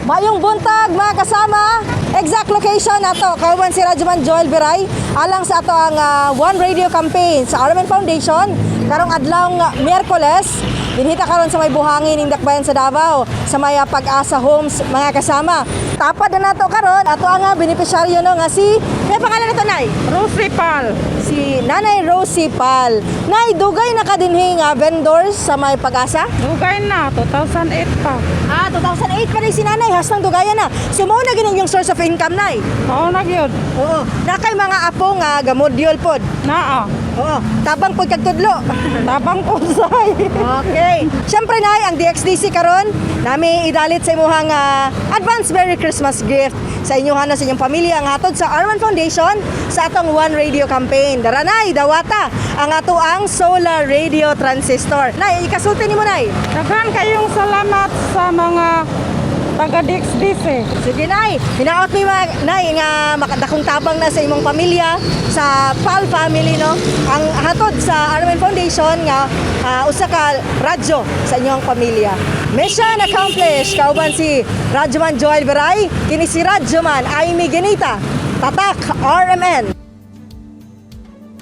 Maayong buntag, mga kasama. Exact location ato kauban si Radyoman Joel Viray alang sa ato ang One Radio campaign sa RMN Foundation karong adlaw nga Miyerkules. Dinhita karon sa may buhangin ning Dakbayan sa Davao sa may Pag-asa Homes, mga kasama. Tapad na nato karon ato ang benepisyaryo, no, nga si, may pangalan nato, Nay? Rosie Pal. Si Nanay Rosie Pal. Nay, dugay na ka dinhi nga vendors sa may Pag-asa? Dugay na, 2008 pa. Ah, 2008 pa rin si Nanay, hastang dugayan na. So mao na gining yung source of income, Nay? Mao na gyud. Oo. Na kay mga apo nga gamodyol pod? Naa. Oo. Tabang pod kag tudlo. Tabang usay. Okay. Siyempre, Nay, ang DXDC karon nami idalit sa imuhang advance Merry Christmas gift sa inyong ano, sa inyong pamilya ang hatod sa R1 Foundation sa atong One Radio campaign. Dara, Nay, dawata ang ato ang solar radio transistor. Nay, ikasulti nimo, Nay. Daghan kayong salamat sa mga taga DXDC. Sige, Nay, hinaot mi mga Nay nga makadakong tabang na sa imong pamilya, sa PAL family, no. Ang hatod sa RMN Foundation nga usa ka radyo sa inyong pamilya. Mission accomplished. Kauban si Radyoman Joel Veray, kini si Radyoman Amy Genita. Tatak RMN.